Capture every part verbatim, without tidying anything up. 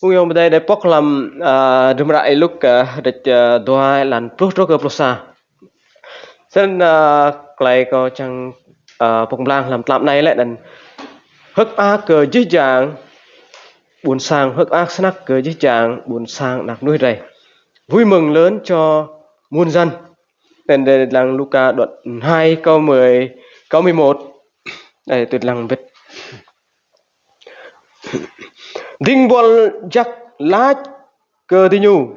Phung ayŏng adei, drei pŏk hlăm, ơ, hdruôm hră Y-Luk, ơ, kdrêč, ơ, dua, êlan pluh truh kơ pluh sa. Snăn, ơ, klei kâo čiăng, ơ, pŏk mblang hlăm tlam anei leh anăn hơ̆k mơak kơ jih jang ƀuôn sang, hơ̆k mơak snăk kơ jih jang ƀuôn sang anak mnuih drei. Vui mừng lớn cho muôn dân. Anăn drei dlăng Luka đoạn hai câu mười, câu mười một. Anei tui dlăng mbĭt. Dĭng buăl jăk lač kơ diñu: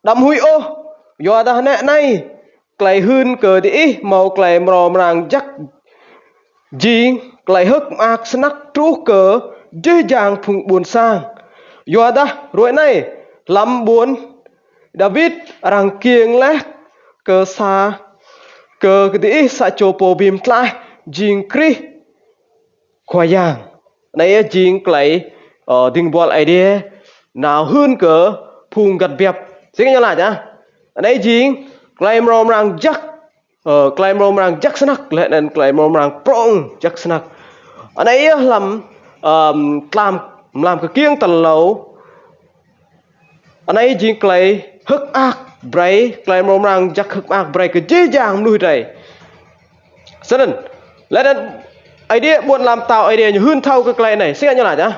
Đăm huĭ ôh, kyuadah nĕ anei, klei hưn kơ diih mâo klei mrâo mrang jăk jing klei hơ̆k mơak snăk truh kơ jih jang phung ƀuôn sang. Kyuadah hruê anei, hlăm ƀuôn Đawit arăng kkiêng leh kơ sa, kơ diih sa čô pô bi mtlaih jing Krist Khua Yang. Anei yơh jing klei, ơ, dĭng buăl Aê Diê nao hưn kơ phung găt biăp. Si ngă ñu lač ah. Anei jing klei mrâo mrang jăk, ơ, klei mrâo mrang jăk snăk, leh anăn klei mrâo mrang prŏng jăk snăk. Anei yơh hlăm, ơ, tlam, mlam kkiêng tal êlâo. Anei jing klei hơ̆k mơak brei, klei mrâo mrang jăk hơ̆k mơak brei kơ jih jang mnuih drei. Snăn, leh anăn Aê Diê, ƀuôn ala mtao Aê Diê ñu hưn thâo kơ klei anei, si ngă ñu lač ah.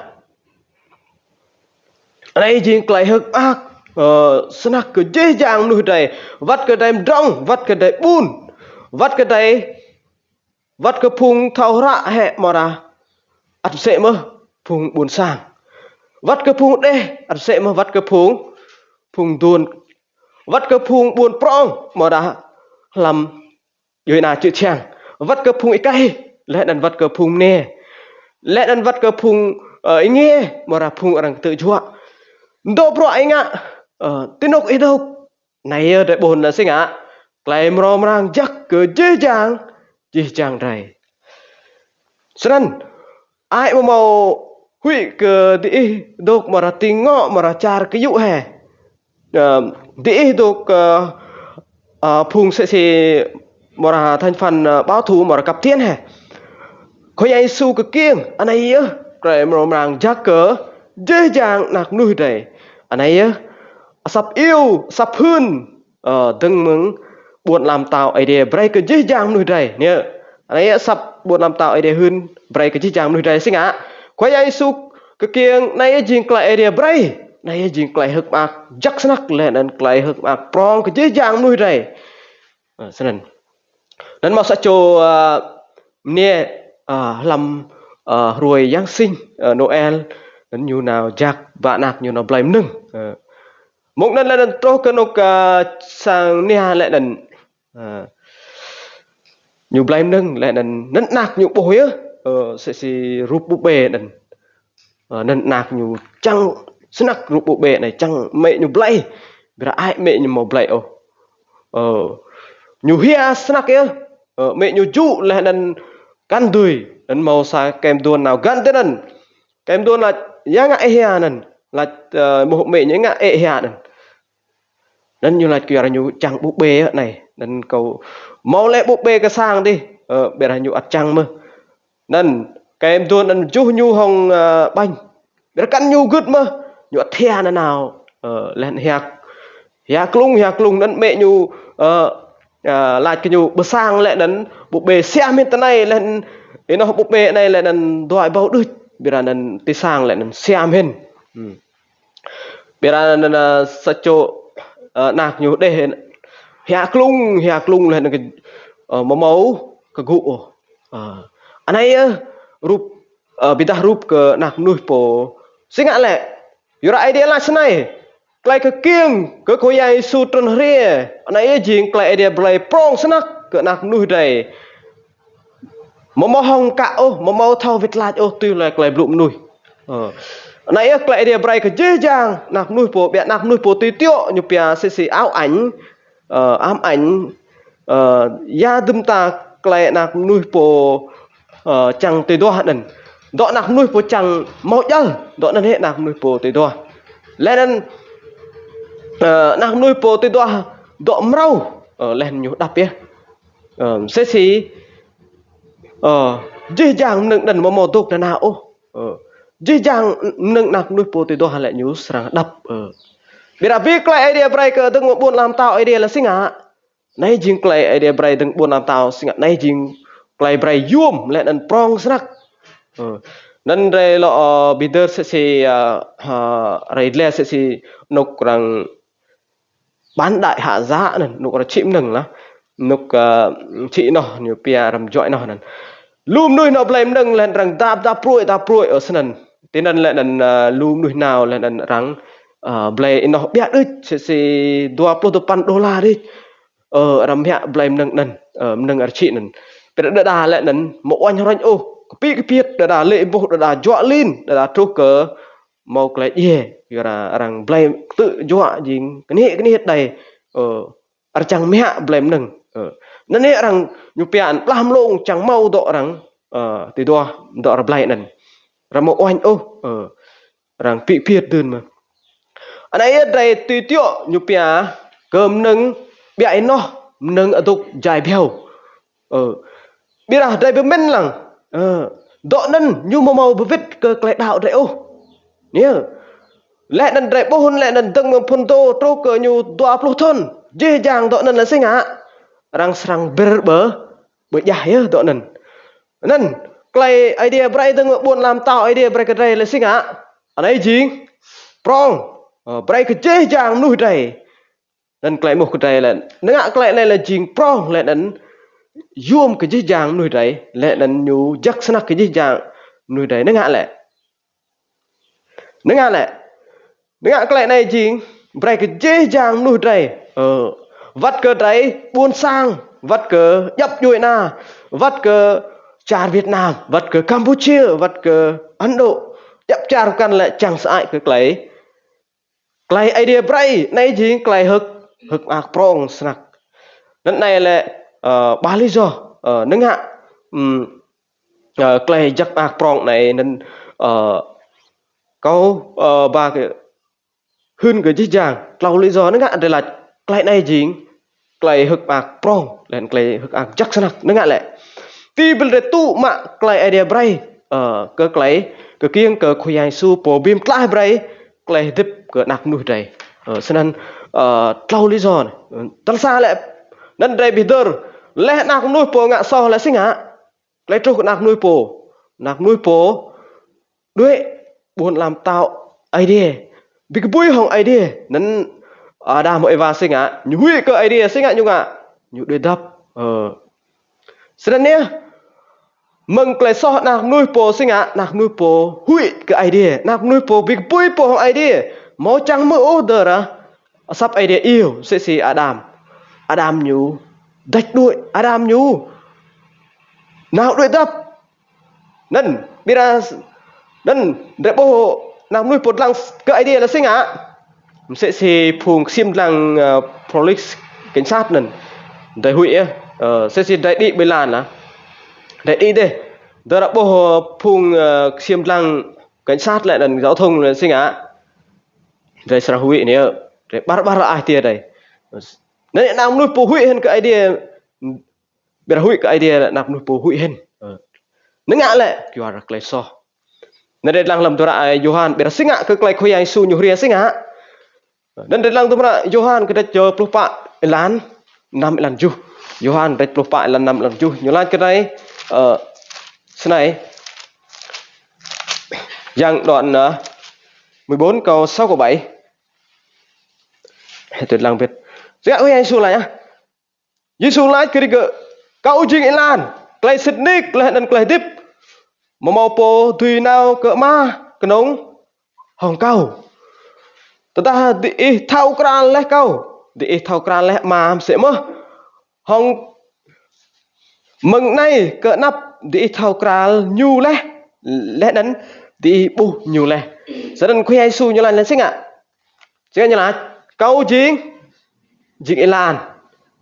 Anei jing klei hơ̆k mơak, ơ, snăk kơ jih jang mnuih drei, wăt kơ drei mdrŏng, wăt kơ drei ƀun, wăt kơ drei, wăt kơ phung thâo hră hĕ amâodah ăt msĕ mơh phung ƀuôn sang. Wăt kơ phung hđeh ăt msĕ mơh, wăt kơ phung, phung mduôn, wăt kơ phung ƀuôn prŏng amâodah hlăm djuê ana čư̆ čhiăng, wăt kơ phung êkei, leh anăn wăt kơ phung mniê, leh anăn wăt kơ phung, ơ, êngiê, amâodah phung arăng ktư̆ juă. Mdŏ bruă ih ngă, ơ, ti anôk ih dôk. Anei yơh drei ƀuh anăn si ngă, klei mrâo mrang jăk kơ jih jang, jih jang drei. Snăn, ai amâo mâo huĭ kơ diih dôk amâodah ti ngŏ amâodah čar kyŭ hĕ. Ơ, diih dôk, ơ, ơ, phung msĕ si amâodah thành phần, ơ, bảo thủ amâodah cập tiến hĕ. Khua Yang Yêsu kkiêng, anei yơh klei mrâo mrang jăk kơ jih jang anak mnuih drei. Anei yơh asăp iêu, asăp hưn, ơ, dơ̆ng mơ̆ng ƀuôn ala mtao Aê Diê brei kơ jih jang mnuih drei. Anei yơh, anei yơh asăp ƀuôn ala mtao Aê Diê hưn brei kơ jih jang mnuih drei si ngă. Khua Yang Yêsu kkiêng, anei yơh jing klei Aê Diê brei. Anei yơh jing klei hơ̆k mơak jăk snăk leh anăn klei hơ̆k mơak prŏng kơ jih jang mnuih drei. Ơ, snăn. Anăn mâo sa čô, ơ, mniê, ơ, hlăm, ơ, hruê Giáng sinh, ơ, Noel, anăn ñu nao jak ba anak ñu nao blei mnơ̆ng. Ơ. Mông anăn leh anăn truh kơ anôk, ơ, sang mnia leh anăn, ơ, ñu blei mnơ̆ng leh anăn anăn anak ñu ƀuh yơh, ơ, msĕ si rup búp bê anăn. Ơ, anăn anak ñu čiăng snăk rup búp bê anei, čiăng amĭ ñu blei. Ƀiădah ai amĭ ñu amâo blei ôh. Ơ, ñu hia snăk yơh. Ơ, amĭ ñu jŭ leh anăn kăn dưi. Anăn mâo sa êkei mduôn nao găn ti anăn. Êkei mduôn lač, ya ngă ih hia anăn? Lač, ơ, êmuh amĭ ñu, ngă ih hia anăn? Anăn ñu lač kyuadah ñu čiăng búp bê anei. Anăn kâo mâo leh búp bê kơ sang dih. Ơ, ƀiădah ñu ăt čiăng mơh. Anăn, êkei mduôn anăn juh ñu hŏng, ơ, ƀañ. Ƀiădah kăn ñu gưt mơh, ñu ăt hia nanao. Ơ, leh anăn hia, hia klŭng, hia klŭng anăn amĭ ñu, ơ, ơ, lač kơ ñu ƀơ sang leh anăn búp bê siam hĭn ti anei leh anăn ênoh búp bê anei leh anăn dua êbâo đuč. Ƀiădah anăn ti sang leh anăn siam hĭn. Hmm. Ƀiădah anăn, ơ, sa čô, ơ, anak ñu hđeh hia klŭng, hia klŭng leh anăn kơ, ơ, amâo mâo kgŭ ôh. Ơ, anei yơh rup, ơ, bi êdah rup kơ anak mnuih pô. Si ngă lĕ, kyuadah Aê Diê lač snei, klei kkiêng kơ Khua Yang Yêsu trŭn hriê, anei yơh jing klei Aê Diê blei prŏng snăk kơ anak mnuih drei. Amâo mâo hŏng mkă ôh, amâo mâo thâo wĭt lač ôh, tui hlue klei blŭ mnuih. Ơ. Anei yơh klei Aê Diê brei kơ jih jang anak mnuih pô, ƀiădah anak mnuih pô tui tiŏ ñu pia msĕ si ám ảnh, ơ, ám ảnh, ơ, ya dŭm mta klei anak mnuih pô, ơ, čiăng tui duah anăn. Dŏ anak mnuih pô čiăng mâo djăl, dŏ anăn hĕ anak mnuih pô tui duah. Leh anăn, ơ, anak mnuih pô tui duah dŏ mrâo, ơ, leh anăn ñu hđăp yơh. Ơ, msĕ si, ơ, jih jang mnơ̆ng anăn amâo mâo dôk nanao ôh. Ơ, jih jang mnơ̆ng anak mnuih pô tui duah lĕ ñu srăng hđăp. Ơ. Ƀiădah bi klei Aê Diê brei kơ dơ̆ng mơ̆ng ƀuôn ala mtao Aê Diê lĕ si ngă. Anei jing klei Aê Diê brei dơ̆ng ƀuôn ala mtao si ngă. Anei jing klei brei yuôm leh anăn prŏng snăk. Ơ. Anăn drei lŏ, ơ, bi hdơr msĕ si, ơ, ơ, drei dleh msĕ si anôk arăng bán đại hạ giá anăn, anôk arăng čhĭ mnơ̆ng lah. Anôk, ơ, čhĭ ênoh ñu pia arăng juă ênoh anăn. Lu mnuih nao blei mnơ̆ng leh anăn arăng dăp dăp pruê̆ dăp pruê̆, ơ, snăn. Tinăn leh anăn, ơ, lu mnuih nao leh anăn arăng, ơ, blei ênoh ƀiă đuč, msĕ si dua pluh dua păn đôla đuč. Ơ, arăng mă blei mnơ̆ng anăn, ơ, mnơ̆ng arăng čhĭ anăn. Ƀiădah đa đa leh anăn amâo uêñ hruê ôh, kpĭ kpĭt, đa đa lĕ ƀuh, đa đa juă lin, đa đa truh kơ mâo klei djiê, kyuadah arăng blei ktư̆ juă jing kniê kniê đei, ơ, arăng čiăng mă blei mnơ̆ng. Ơ. Anăn yơh arăng ñu pia anăn plah mlông čiăng mâo dŏ arăng, ơ, tui duah dŏ arăng blei anăn. Arăng amâo uêñ ôh, ơ, arăng kpĭ kpĭt dưn mơh. Anei yơh drei tui tiŏ ñu pia kơ mnơ̆ng ƀiă ênoh, mnơ̆ng adôk jai bhiâo. Ơ. Ƀiădah drei bi mĭn lăng. Ơ. Dŏ anăn ñu amâo mâo bi wĭt kơ klei đăo drei ôh. Anei. Leh anăn drei ƀuh leh anăn dơ̆ng mơ̆ng phŭn dô truh kơ ñu dua pluh thŭn. Jih jang dŏ anăn lĕ si ngă. Arăng srăng bĭr ƀơ, ƀơ djah yơh dŏ anăn. Anăn, klei Aê Diê brei dơ̆ng mơ̆ng ƀuôn ala mtao Aê Diê brei kơ drei lĕ si ngă. Anei jing prŏng, ơ, brei kơ jih jang mnuih drei. Anăn klei êmuh kơ drei lĕ, năng ngă klei anei lĕ jing prŏng leh anăn yuôm kơ jih jang mnuih drei, leh anăn ñu jăk snăk kơ jih jang mnuih drei, năng ngă lĕ. Năng ngă lĕ. Năng ngă klei anei jing brei kơ jih jang mnuih drei. Ơ, wăt kơ drei ƀuôn sang, wăt kơ djăp djuê ana, wăt kơ čar Việt Nam, wăt kơ Campuchia, wăt kơ Ấn Độ. Djăp čar mkăn lĕ čiăng sơăi kơ klei. Klei Aê Diê brei, anei jing klei hơ̆k, hơ̆k mơak prŏng snăk. Anăn anei lĕ, ơ, ba lý do, ơ, năng ngă, ưm, ơ, klei jăk mơak prŏng anei anăn, ơ, kâo, ơ, ba kơ hưn kơ jih jang, tlâo lý do năng ngă drei lač klei anei jing klei hơ̆k mơak prŏng, leh anăn klei hơ̆k mơak jăk snăk, năng ngă lĕ. Ti ƀiădah drei tŭ mă klei Aê Diê brei, ơ, kơ klei, kơ kiêng kơ Khua Yang Yêsu pô bi mtlaih brei, klei hdĭp kơ anak mnuih drei. Ơ, snăn, ơ, tlâo lý do anei. Tal sa lĕ, anăn drei bi hdơr, leh anak mnuih pô ngă soh lĕ si ngă. Klei truh kơ anak mnuih pô. Anak mnuih pô đuĕ ƀuôn ala mtao Aê Diê. Bi kbưi hŏng Aê Diê. Anăn Ađam hŏng Êwa si ngă, ñu huĭ kơ Aê Diê si ngă ñu ngă. Ñu đuĕ dăp. Ơ. Snăn yơh. Mơ̆ng klei soh anak mnuih pô si ngă, anak mnuih pô huĭ kơ Aê Diê. Anak mnuih pô bi kbưi pô hŏng Aê Diê. Amâo čiăng mơ̆ ôh dơ̆ng rah asăp Aê Diê iêu, msĕ si Ađam. Ađam ñu dêč đuĕ, Ađam ñu nao đuĕ dăp. Anăn, ƀiădah, anăn, drei ƀuh anak mnuih pô dlăng kơ Aê Diê lĕ si ngă. Msĕ si phung ksiêm dlăng, ơ, police cảnh sát anăn. Drei huĭ yơh, ơ, msĕ si drei đĭ ƀơi lan lah. Drei đĭ dih. Drei ƀuh, ơ, phung, ơ, ksiêm dlăng cảnh sát lĕ anăn giao thông lĕ si ngă. Drei srăng huĭ anei, drei ƀar ƀar ai tiê drei. Anăn anak mnuih pô huĭ hĭn kơ Aê Diê, ƀiădah huĭ kơ Aê Diê lĕ anak mnuih pô huĭ hĭn. Ơ. Năng ngă lĕ, kyuadah klei soh. Anăn drei dlăng hlăm hdruôm hră Yôhan, ƀiădah si ngă kơ klei Khua Yang Yêsu ñu hriê si ngă. Anăn drei dlăng hdruôm hră Yôhan kdrêč, ơ, pluh pă êlan năm êlan kjuh. Yôhan kdrêč pluh pă êlan năm êlan kjuh. Ñu lač kơ drei, ơ, snei. Giảng đoạn, ơ, mười bốn câu sáu câu bảy. Drei dlăng bĭt. Si ngă Khua Yang Yêsu lač ah. Yêsu lač kơ digơ̆, kâo jing êlan, klei sĭt nik leh anăn klei hdĭp. Amâo mâo pô dưi nao kơ Ama knŏng hŏng kâo. Tơdah diih thâo kral leh kâo, diih thâo kral leh Ama msĕ mơh. Hŏng mơ̆ng anei kơ anăp diih thâo kral ñu leh, leh anăn diih ƀuh ñu leh. Snăn Khua Yang Yêsu ñu lač leh si ngă. Si ngă ñu lač, kâo jing, jing êlan.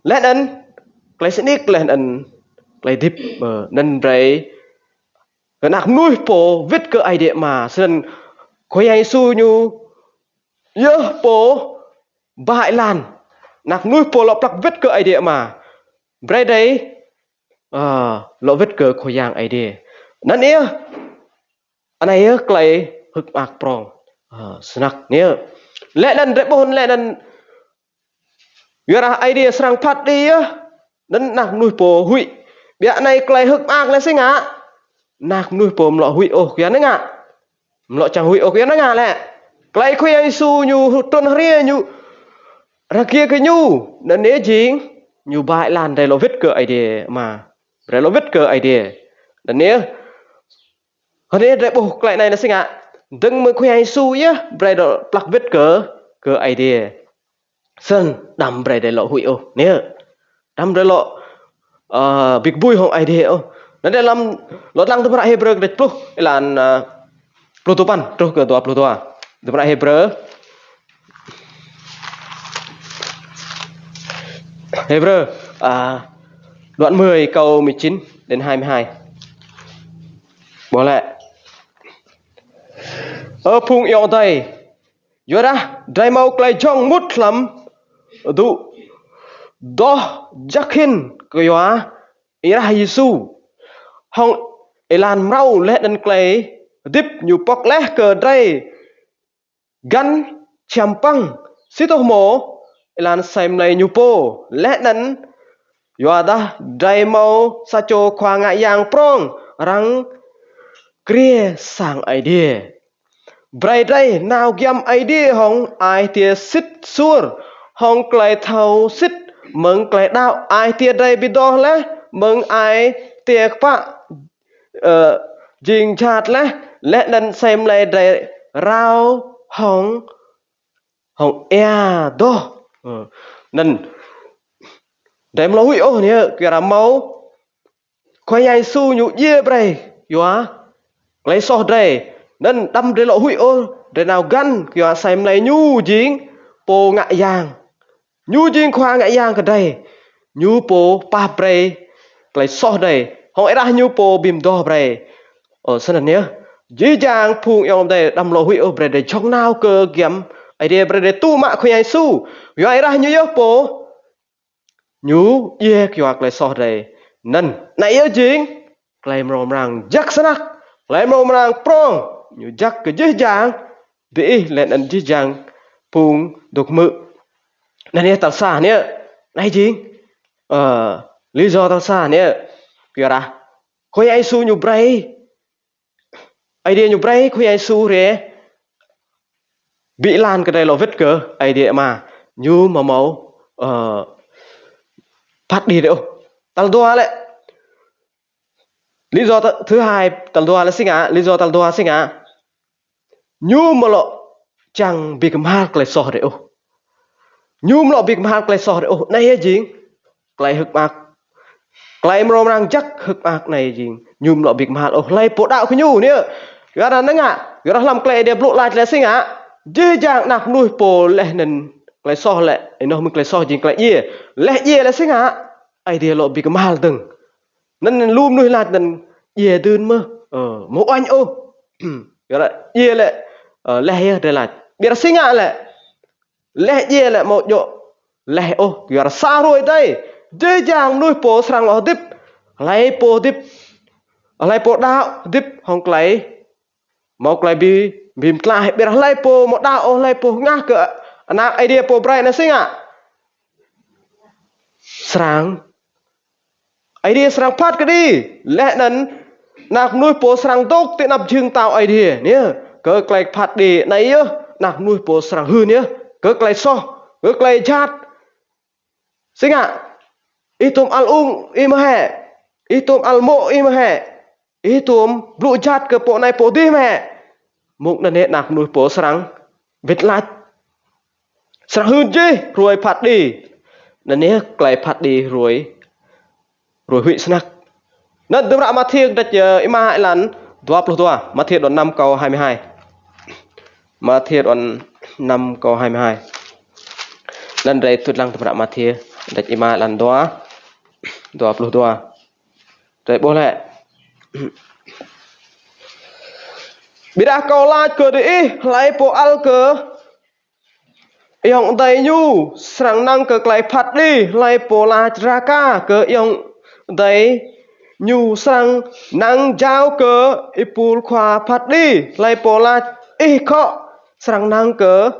Leh anăn klei sĭt nik leh anăn klei hdĭp, ơ, anăn brei kơ anak mnuih pô wĭt kơ Aê Diê Ama. Snăn Khua Yang Yêsu ñu yơh pô ba êlan. Anak mnuih pô lŏ plăk wĭt kơ Aê Diê Ama. Brei drei, ơ, lŏ wĭt kơ Khua Yang Aê Diê. Anăn yơh. Anei yơh klei hơ̆k mơak prŏng. Ơ, snăk anei. Leh anăn drei ƀuh leh anăn kyuadah Aê Diê srăng phat kđi yơh. Anăn anak mnuih pô huĭ. Ƀiădah anei klei hơ̆k mơak leh si ngă. Anak mnuih pô amâo lŏ huĭ ôh kyua anăn ngă. Amâo lŏ čiăng huĭ ôh kyua anăn ngă lĕ. Klei Khua Yang Yêsu ñu trŭn hriê ñu. Răng kiê kơ ñu. Anăn anei jing. Ñu ba êlan drei lŏ wĭt kơ Aê Diê Ama. Drei lŏ wĭt kơ Aê Diê. Anăn anei. Anei drei ƀuh klei anei leh si ngă. Dơ̆ng mơ̆ng Khua Yang Yêsu yơh brei dŏ plăk wĭt kơ, kơ Aê Diê. Snăn đăm brei drei lŏ huĭ ôh. Anei. Đăm drei lŏ, ơ, bi kbưi hŏng Aê Diê ôh. Anăn drei lăm lŏ dlăng hdruôm hră Hêbrơ kdrêč pluh, êlan, ơ, pluh dua păn truh kơ dua pluh dua. Hdruôm hră Hêbrơ. Hêbrơ, à, đoạn mười câu mười chín đến hai mươi hai. Ƀuh lĕ. Ơ phung ayŏng adei, kyuadah drei mâo klei jhŏng mŭt hlăm adŭ doh jăk hĭn kyua êrah Yêsu. Hŏng êlan mrâo leh anăn klei hdĭp ñu pŏk leh kơ drei găn čhiăm păng, si tô hmô, êlan asei mlei ñu pô, leh anăn kyuadah drei mâo sa čô khua ngă yang prŏng răng kriê sang Aê Diê. Brei drei nao giăm Aê Diê hŏng ai tiê sĭt suôr, hŏng klei thâo sĭt mơ̆ng klei đăo, ai tiê drei bi doh leh mơ̆ng ai tiê kpă, ơ, jing jhat leh, leh anăn asei mlei drei rao hŏng, hŏng êa doh. Ơ, anăn drei amâo lŏ huĭ ôh anei, kyuadah mâo Khua Yang Yêsu ñu djiê brei kyua klei soh drei. Anăn đăm drei lŏ huĭ ôh, drei nao găn kyua asei mlei ñu jing pô ngă yang. Ñu jing khua ngă yang kơ drei. Ñu pô pap brei klei soh drei. Hŏng êrah ñu pô bi mdoh brei. Ơ, snăn yơh. Jih jang phung ayŏng adei đăm lŏ huĭ ôh, brei drei jhŏng nao kơ giăm Aê Diê, brei drei tŭ mă Khua Yang Yêsu. Kyua êrah ñu yơh pô ñu djiê kyua klei soh drei. Anăn, anei yơh jing klei mrâo mrang jăk snăk, klei mrâo mrang prŏng, ñu jăk kơ jih jang diih leh anăn jih jang phung dôk hmư̆. Anăn yơh tal sa anei, anei jing, ơ, lý do tal sa anei, kyuadah Khua Yang Yêsu ñu brei, Aê Diê ñu brei Khua Yang Yêsu hriê, bi êlan kơ drei lŏ wĭt kơ Aê Diê Ama, ñu amâo mâo, ơ, phat kđi drei ôh. Tal dua lĕ. Lý do t-, thứ hai, tal dua lĕ si ngă, lý do tal dua si ngă. Ñu amâo lŏ čiăng bi kmhal klei soh drei ôh. Ñu amâo lŏ bi kmhal klei soh drei ôh. Anei yơh jing klei hơ̆k mơak. Klei mrâo mrang jăk hơ̆k mơak anei jing. Ñu amâo lŏ bi kmhal ôh hlei pô đăo kơ ñu anei. Kyuadah anăn ngă, kyuadah hlăm klei Aê Diê blŭ lač leh si ngă. Jih jang anak mnuih pô leh anăn klei soh lĕ, ênoh mơ̆ng klei soh jing klei djiê. Leh djiê leh si ngă, Aê Diê lŏ bi kmhal dơ̆ng. Anăn lu mnuih lač anăn djiê dưn mơh, ơ, amâo uêñ ôh. Kyuadah djiê lĕ, ơ, leh yơh drei lač. Ƀiădah si ngă lĕ. Leh djiê lĕ amâo djŏ leh ôh, kyuadah sa hruê adei. Jih jang mnuih pô srăng lŏ hdĭp. Hlei pô hdĭp, hlei pô đăo hdĭp hŏng klei mâo klei bi, bi mtlaih, ƀiădah hlei pô amâo đăo ôh, hlei pô hngah kơ Anak Aê Diê pô brei anăn si ngă. Srăng, Aê Diê srăng phat kđi, leh anăn anak mnuih pô srăng dôk ti anăp jhưng mtao Aê Diê, anei, kơ klei phat kđi, anei yơh, anak mnuih pô srăng hưn yơh, kơ klei soh, kơ klei jhat. Si ngă, ih tuôm ăl ung ih mơh hĕ, ih tuôm ăl mô̆ ih mơh hĕ, ih tuôm blŭ jhat kơ pô anei pô dih mơh hĕ. Mông anăn hĕ anak mnuih pô srăng wĭt lač. Srăng hưn jih hruê phat kđi. Anăn hĕ klei phat kđi hruê, hruê huĭ snăk. Anăn hdruôm hră Mathiơ kdrêč, ơ, êma êlan dua pluh dua. Mathiơ đoạn năm câu hai mươi hai. Mathiơ đoạn năm câu hai mươi hai. Anăn drei tŭ dlăng hdruôm hră Mathiơ kdrêč êma êlan dua, dua pluh dua. Drei ƀuh leh. Ƀiădah kâo lač kơ diih, hlei pô ăl kơ ayŏng adei ñu srăng năng kơ klei phat kđi, hlei pô lač raka kơ ayŏng adei ñu srăng năng jao kơ êpul khua phat kđi, hlei pô lač ih khŏ srăng năng kơ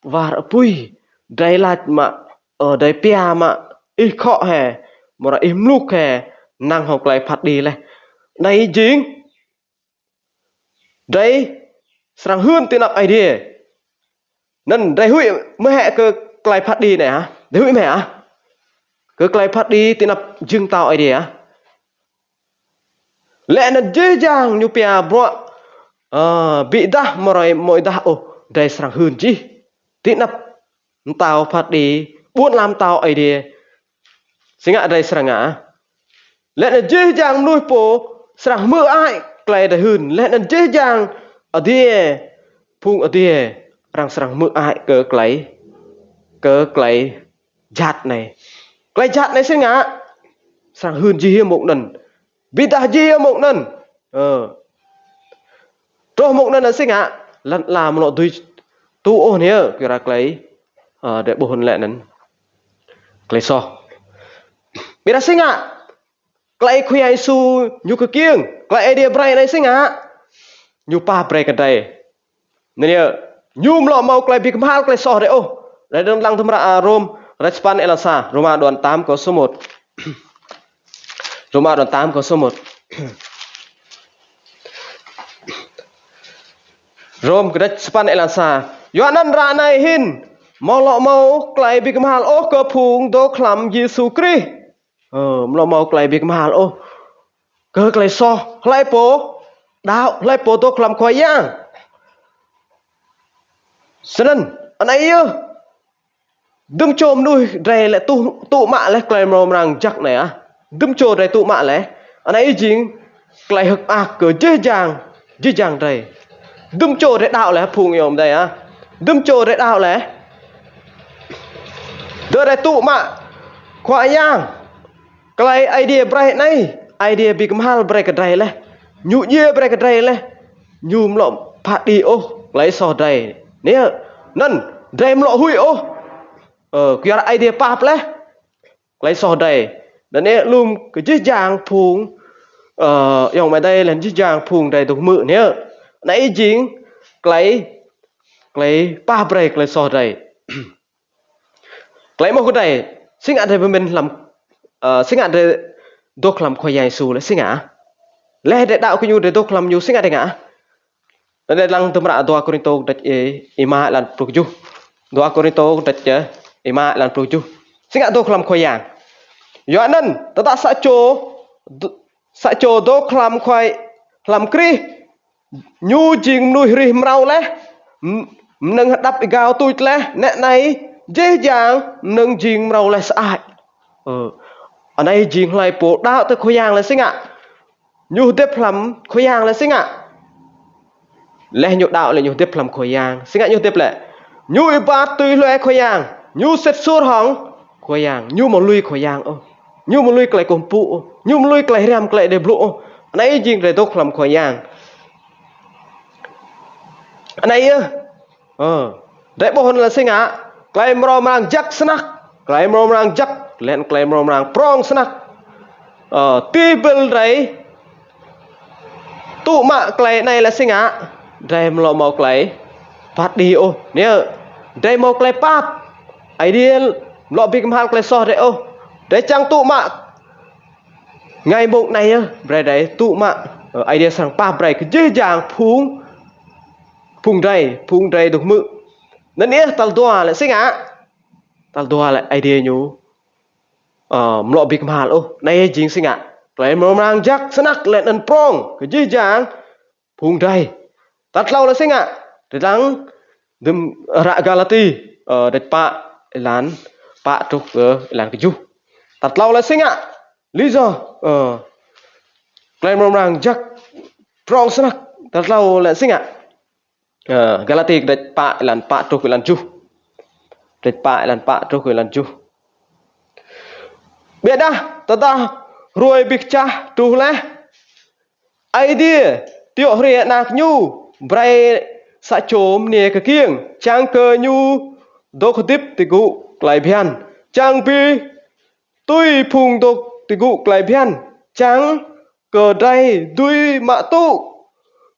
war apui. Drei lač mă, ơ, drei pia mă ih khŏ hĕ, mrâo ih mluk hĕ, năng hŏng klei phat kđi leh. Anei jing drei srăng hưn ti anăp Aê Diê. Anăn drei huĭ mơ̆ hĕ kơ klei phat kđi anei hă? Drei huĭ mơ̆ hĕ? Kơ klei phat kđi ti anăp jing mtao Aê Diê hă? Leh anăn jih jang ñu pia bruă, ơ, bi êdah mrâo amâo êdah ôh, drei srăng hưn jih ti anăp mtao phat kđi, ƀuôn ala mtao Aê Diê. Si ngă drei srăng ngă? Leh anăn jih jang mnuih pô srăng hmư̆ ai klei drei hưn. Leh anăn jih jang adiê, phung adiê, arăng srăng hmư̆ ai kơ klei, kơ klei jhat anei. Klei jhat anei si ngă? Srăng hưn jih mông anăn. Bi êdah jih mông anăn. Ơ. Truh mông anăn si ngă? Lăn ala amâo lŏ dưi tŭ ôh anei, kyua klei, ơ, drei ƀuh leh anăn klei soh. Ƀiădah si ngă? Klei Khua Yang Yêsu ñu kkiêng, klei Aê Diê brei anei si ngă? Ñu pap brei kơ drei. Anei yơh, ñu amâo lŏ mâo klei bi kmhal klei soh drei ôh. Drei dơ̆ng dlăng hdruôm hră, a, Rôm, kdrêč sa păn êlan sa, Rôma đoạn tám câu số một. Rôma đoạn tám câu số một. Rôm kdrêč sa păn êlan sa. Kyuanăn ară anei hĭn amâo lŏ mâo klei bi kmhal ôh kơ phung dôk hlăm Yêsu Krist. Ơ, amâo lŏ mâo klei bi kmhal ôh kơ klei soh, hlei pô đăo, hlei pô dôk hlăm Khua Yang. Snăn, anei yơh, dŭm čô mnuih drei lĕ tŭ, tŭ mă leh klei mrâo mrang jăk anei ah. Dŭm čô drei tŭ mă leh. Anei jing klei hơ̆k mơak kơ jih jang, jih jang drei. Dŭm čô drei đăo leh phung ayŏng adei ah. Dŭm čô drei đăo leh. Dơ̆ng drei tŭ mă Khua Yang. Klei Aê Diê brei anei, Aê Diê bi kmhal brei kơ drei leh. Ñu djiê brei kơ drei leh. Ñu amâo lŏ phat kđi ôh klei soh drei. Anei, anăn, drei amâo lŏ huĭ ôh. Ơ, kyua Aê Diê pap leh klei soh drei. Anăn anei lŏ kơ jih jang phung, ơ, ayŏng amai adei leh anăn jih jang phung drei dôk hmư̆ anei. Anei jing klei, klei pap brei klei soh drei. Klei mơh kơ drei, si ngă drei bi mĭn hlăm, ơ, si ngă drei dôk hlăm Khua Yang Yêsu leh si ngă? Leh drei đăo kơ ñu, drei dôk hlăm ñu, si ngă drei ngă? Anei dlăng hdruôm hră dua Kôrantô kdrêč, ơ, êma êlan pluh kjuh. Dua Kôrantô kdrêč, ơ, êma êlan pluh kjuh. Si ngă dôk hlăm Khua Yang? Kyuanăn, tơdah sa čô d-, sa čô dôk hlăm Khua, hlăm Krist, ñu jing mnuih hrih mrâo leh, m-, mnơ̆ng hđăp êgao tuč leh, nĕ anei, jih jang mnơ̆ng jing mrâo leh sơăi. Ơ, anei jing hlei pô đăo tơ Khua Yang leh si ngă? Ñu hdĭp hlăm Khua Yang leh si ngă? Leh ñu đăo leh ñu hdĭp hlăm Khua Yang. Si ngă ñu hdĭp leh? Ñu êbat tui hlue Khua Yang. Ñu sĭt suôr hŏng Khua Yang. Ñu amâo lui Khua Yang ôh. Ñu amâo lui klei kkuh mpŭ ôh. Ñu amâo lui klei hriăm klei Aê Diê blŭ ôh. Anei jing drei dôk hlăm Khua Yang. Anei yơh. Ơ. Drei ƀuh anăn leh si ngă, klei mrâo mrang jăk snăk, klei mrâo mrang jăk, leh anăn klei mrâo mrang prŏng snăk. Ơ, ti ƀĭl drei tŭ mă klei anei leh si ngă, drei amâo lŏ mâo klei phat kđi ôh. Anei, drei mâo klei pap. Aê Diê amâo lŏ bi kmhal klei soh drei ôh. Drei čiăng tŭ mă Êngao mông anei yơh, brei drei tŭ mă, ơ, Aê Diê srăng pap brei kơ jih jang phung, phung drei, phung drei dôk hmư̆. Anăn yơh tal dua lĕ si ngă? Tal dua lĕ Aê Diê ñu, ơ, amâo lŏ bi kmhal ôh. Anei jing si ngă? Klei mrâo mrang jăk snăk leh anăn prŏng kơ jih jang phung drei. Tal tlâo lĕ si ngă? Drei dlăng hdruôm hră Galati, ơ, kdrêč pă êlan pă truh kơ êlan kjuh. Tal tlâo lĕ si ngă? Lý do, ơ, klei mrâo mrang jăk prŏng snăk. Tal tlâo lĕ si ngă? Ơ, Galati kdrêč pă êlan pă truh kơ êlan kjuh. Kdrêč pă êlan pă truh kơ êlan kjuh. Ƀiădah tơdah hruê bi kčah truh leh, Aê Diê tiŏ hriê Anak ñu, brei sa čô mniê kkiêng, čiăng kơ ñu dôk hdĭp ti gŭ klei bhiăn, čiăng bi tui phung dôk ti gŭ klei bhiăn, čiăng kơ drei dưi mă tŭ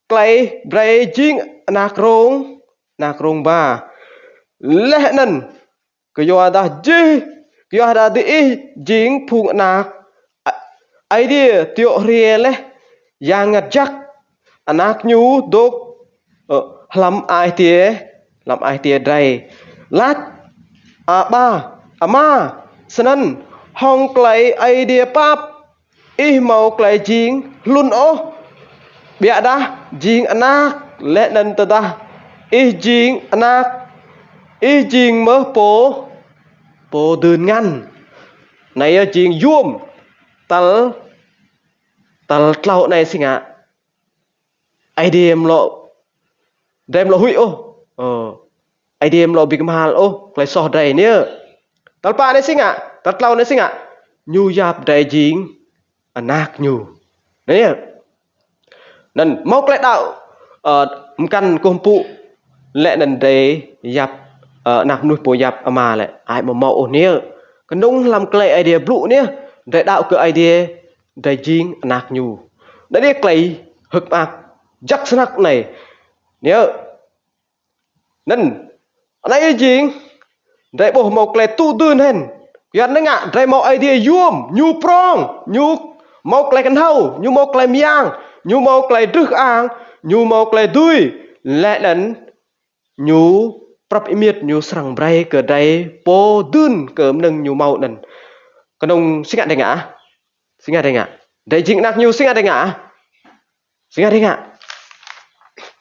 klei brei jing anak rông, anak rông ba. Leh anăn kyuadah jih, kyuadah diih jing phung anak, A-, Aê Diê tiŏ hriê leh Yang Mngăt Jăk, anak ñu dôk, ơ, hlăm ai tiê, hlăm ai tiê drei. Lač, Aba, Ama, snăn hŏng klei Aê Diê pap, ih mâo klei jing hlŭn ôh, ƀiădah jing anak, leh anăn tơdah ih jing anak, ih jing mơh pô, pô dưn ngăn. Anei yơh jing yuôm tal, tal tlâo anei si ngă. Aê Diê amâo lŏ, drei amâo lŏ huĭ ôh. Ơ, Aê Diê amâo lŏ bi kmhal ôh klei soh drei anei. Tal pă anei si ngă, tal tlâo anei si ngă. Ñu yap drei jing anak ñu. Anei yơh. Anăn mâo klei đăo, ơ, mkăn kkuh mpŭ leh anăn drei yap, ơ, anak mnuih pô yap ama lĕ, ai amâo mâo ôh anei. Knŏng hlăm klei Aê Diê blŭ anei, drei đăo kơ Aê Diê, drei jing anak ñu. Anei yơh klei hơ̆k mơak jăk snăk anei. Anei. Anăn, anei jing, drei ƀuh mâo klei tŭ dưn hĭn. Kyuanăn ngă, drei mâo Aê Diê yuôm, ñu prŏng, ñu mâo klei knhâo, ñu mâo klei myang, ñu mâo klei drưh kơang, ñu mâo klei dưi, leh anăn ñu prăp êmiêt, ñu srăng brei kơ drei pô dưn kơ mnơ̆ng ñu mâo anăn. Knŏng si ngă drei ngă, si ngă drei ngă. Drei jing anak ñu si ngă drei ngă. Si ngă drei ngă.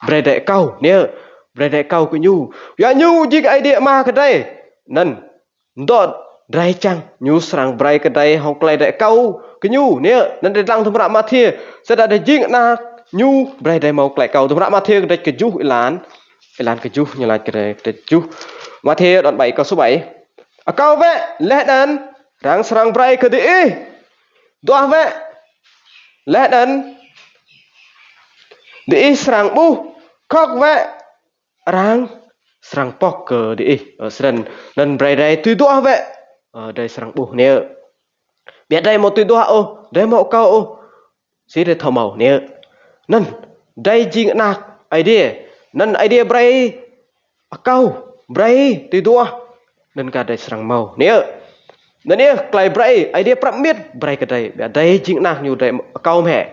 Brei drei akâo, anei, brei drei akâo kơ ñu. Kyua ñu jing Aê Diê Ama kơ drei. Anăn, dŏ drei čiăng, ñu srăng brei kơ drei hŏng klei drei akâo kơ ñu, anei, anăn drei dlăng hdruôm hră Mathiơ, sĭt drei jing anak ñu, brei drei mâo klei akâo. Hdruôm hră Mathiơ kdrêč kjuh êlan, êlan kjuh ñu lač kơ drei, kdrêč kjuh. Mathiơ đoạn bảy câu số bảy. Akâo wĕ, leh anăn arăng srăng brei kơ diih. Duah wĕ, leh anăn diih srăng ƀuh, khŏk wĕ, arăng srăng pŏk kơ diih. Ơ, snăn, anăn brei drei tui duah wĕ, ơ, drei srăng ƀuh anei. Ƀiădah drei amâo tui duah ôh, drei amâo akâo ôh, si drei thâo mâo anei. Anăn, drei jing anak Aê Diê. Anăn Aê Diê brei akâo, brei tui duah, anăn kơ drei srăng mâo anei. Anăn yơh klei brei Aê Diê prăp êmiêt brei kơ drei, ƀiădah drei jing anak ñu drei akâo mơh.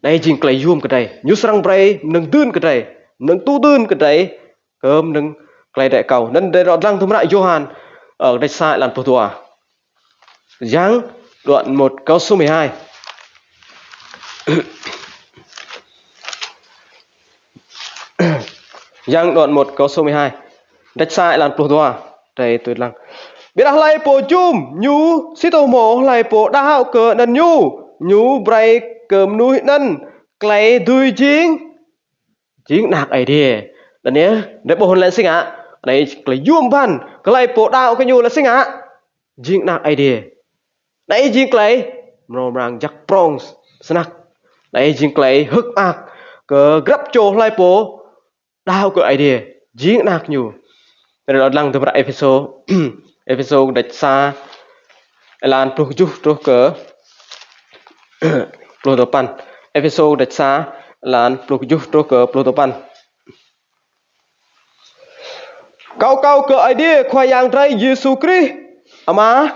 Anei jing klei yuôm kơ drei. Ñu srăng brei mnơ̆ng dưn kơ drei, mnơ̆ng tŭ dưn kơ drei, kơ mnơ̆ng klei drei akâo. Anăn drei dlăng hdruôm hră Yôhan, ơ, kdrêč sa êlan pluh dua. Giảng đoạn một câu số mười hai. Giảng đoạn một câu số mười hai. Kdrêč sa êlan pluh dua. Drei tui dlăng. Ƀiădah hlei pô jum ñu, si tô hmô hlei pô đăo kơ anăn ñu, ñu brei kơ mnuih anăn klei dưi jing, jing anak Aê Diê. Anăn yơh, drei ƀuh lĕ si ngă, anei klei yuôm bhăn, hlei pô đăo kơ ñu lĕ si ngă, jing anak Aê Diê. Anei jing klei mrâo mrang jăk prŏng snăk. Anei jing klei hơ̆k mơak kơ grăp čô hlei pô đăo kơ Aê Diê, jing anak ñu. Drei dlăng hdruôm hră Êphêsô, Êphêsô kdrêč sa, êlan pluh kjuh truh kơ pluh dua păn. Êphêsô kdrêč sa, êlan pluh kjuh truh kơ pluh dua păn. Kâo akâo kơ Aê Diê Khua Yang drei Yêsu Krist, Ama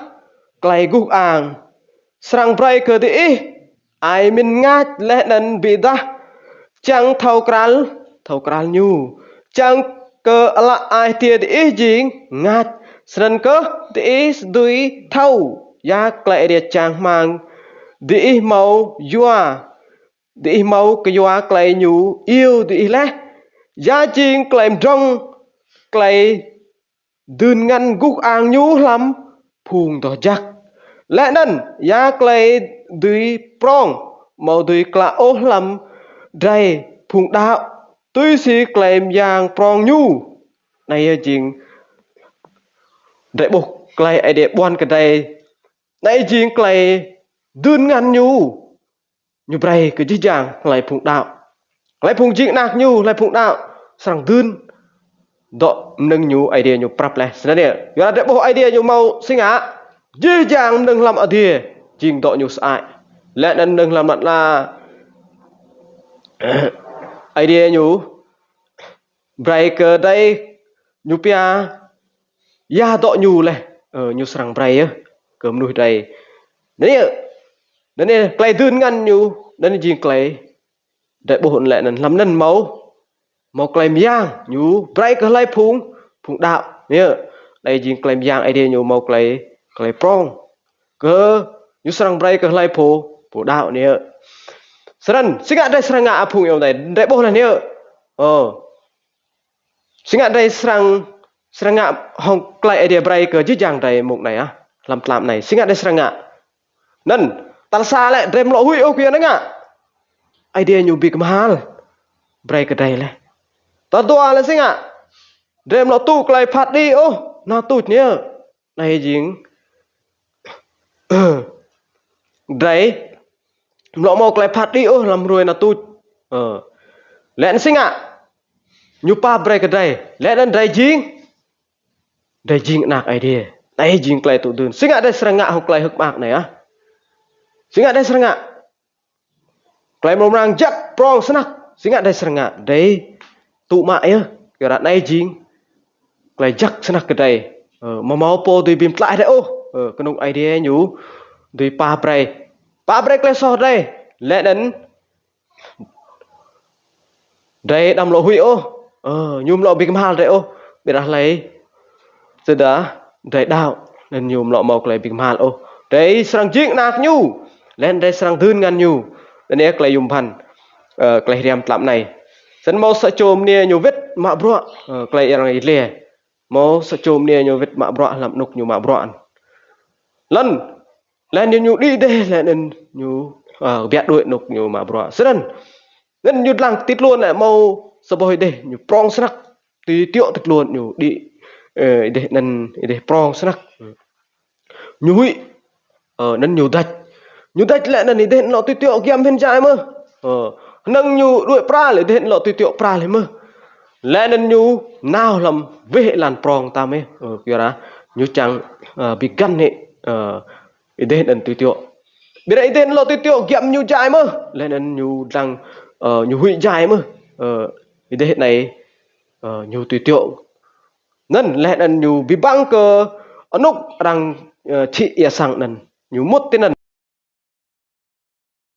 klei guh kơang, srăng brei kơ diih ai mĭn mngač leh anăn bi êdah čiăng thâo kral, thâo kral ñu, čiăng kơ ală ai tiê diih jing mngač, snăn kơh diih dưi thâo ya klei Aê Diê čang hmăng diih mâo yua, diih mâo kyua klei ñu iêu diih leh, ya jing klei mdrŏng, klei dưn ngăn guh kơang ñu hlăm phung doh jăk. Leh anăn, ya klei dưi prŏng, amâo dưi klă ôh hlăm drei phung đăo, tui si klei myang prŏng ñu. Anei yơh jing drei ƀuh klei Aê Diê ƀuăn kơ drei. Anei jing klei dưn ngăn ñu. Ñu brei kơ jih jang hlei phung đăo. Hlei phung jing anak ñu, hlei phung đăo, srăng dưn dŏ mnơ̆ng ñu Aê Diê ñu prăp leh. Snăn yơh, kyuadah drei ƀuh Aê Diê ñu mâo si ngă, jih jang mnơ̆ng hlăm adiê jing dŏ ñu sơăi. Leh anăn hlăm lăn ala Aê Diê ñu brei kơ drei ñu pia ya dŏ ñu leh, ơ, ñu srăng brei yơh kơ mnuih drei. Anăn yơh, anăn yơh klei dưn ngăn ñu, anăn jing klei drei ƀuh leh anăn hlăm anăn mâo, mâo klei myang ñu brei kơ hlei phung, phung đăo. Anăn yơh, anei jing klei myang Aê Diê ñu mâo klei, klei prŏng kơ ñu srăng brei kơ hlei phung, phung đăo anăn yơh. Snăn, si ngă drei srăng ngă phung ayŏng adei, drei ƀuh leh anăn yơh. Ơ. Si ngă drei srăng, srăng ngă hŏng klei Aê Diê brei kơ jih jang drei mông anei ah, hlăm tlam anei. Si ngă drei srăng ngă. Anăn, tal sa lĕ drei amâo lŏ huĭ ôh kyua anăn ngă. Aê Diê ñu bi kmhal brei kơ drei leh. Tal dua lĕ si ngă. Drei amâo lŏ tŭ klei phat kđi ôh, knhal tuč anăn yơh. Anei jing drei amâo lŏ mâo klei phat kđi ôh hlăm hruê knhal tuč. Ơ. Leh anăn si ngă. Ñu pap brei kơ drei. Leh anăn drei jing, drei jing anak Aê Diê. Anei jing klei tŭ dưn. Si ngă drei srăng ngă hŏng klei hơ̆k mơak anei ah. Si ngă drei srăng ngă. Klei mrâo mrang jăk prŏng snăk. Si ngă drei srăng ngă. Drei tŭ mă yơh. Kyuadah anei jing klei jăk snăk kơ drei. Ơ, amâo mâo pô dưi bi mtlaih drei ôh. Ơ, knŏng Aê Diê ñu dưi pap brei. Pap brei klei soh drei. Leh anăn drei đăm lŏ huĭ ôh. Ơ, ñu amâo lŏ bi kmhal drei ôh. Ƀiădah hlei tơdah drei đăo, anăn ñu amâo lŏ mâo klei bi kmhal ôh. Drei srăng jing anak ñu. Leh anăn drei srăng dưn ngăn ñu. Anăn yơh klei yuôm bhăn, ơ, klei hriăm tlam anei. Snăn mâo sa čô mniê ñu wĭt mă bruă, ơ, klei arăng yăl dliê. Mâo sa čô mniê ñu wĭt mă bruă hlăm anôk ñu mă bruă. Lăn, leh anăn ñu đĭ êdeh, leh anăn ñu, ơ, kbiă đuĕ anôk ñu mă bruă. Snăn, anăn ñu dlăng ti tluôn lĕ mâo sa boh êdeh, ñu prŏng snăk. Tui tiŏ ti tluôn ñu đĭ, ơ, êdeh anăn, êdeh prŏng snăk. Ñu huĭ, ơ, anăn ñu dač. Ñu dač leh anăn êdeh anăn lŏ tui tiŏ giăm hĭn jai mơh. Ơ, hnơ̆ng ñu đuĕ pral, êdeh anăn lŏ tui tiŏ pral hĭn mơh. Leh anăn ñu nao hlăm weh êlan prŏng tam yơh. Ơ, kyuadah ñu čiăng, ơ, bi găn hĕ, ơ, êdeh anăn tui tiŏ. Ƀiădah êdeh anăn lŏ tui tiŏ giăm ñu jai mơh. Leh anăn ñu dlăng, ơ, ñu huĭ jai mơh. Ơ, êdeh anei, ơ, ñu tui tiŏ. Anăn leh anăn ñu bi băng kơ anôk arăng, ơ, čhĭ êa sang anăn. Ñu mŭt tinăn.